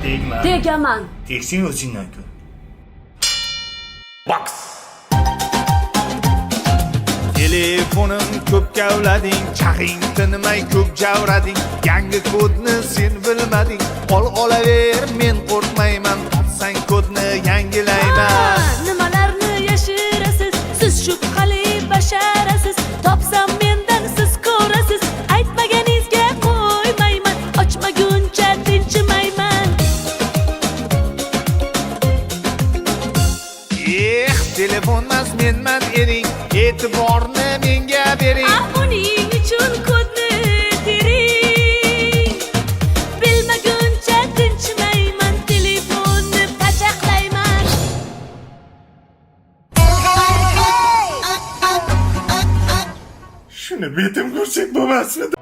Tegma. Tegaman. Tegsang, o'zingdan ko'r. Boks. Telefonim ko'p kavlading, chag'ing tinmay ko'p javrading. Yangi kodni sen bilmading. Ol, olaver, men qo'rqmayman. Topsang, kodni yangilayman. Nimalarni yashirasiz siz, shubhali basharasiz? Topsam, mendan siz ko'rasiz. Aytmaganingizga qo'ymayman, ochmaguncha tinchimayman. Eh, telefonmas, menman ering. E'tiborni menga bering. Ah, buning uchun kodni tering. Bilmaguncha tinchimayman, telefonni pachaqlayman. Shuni betim ko'rsak bo'lmasmidi?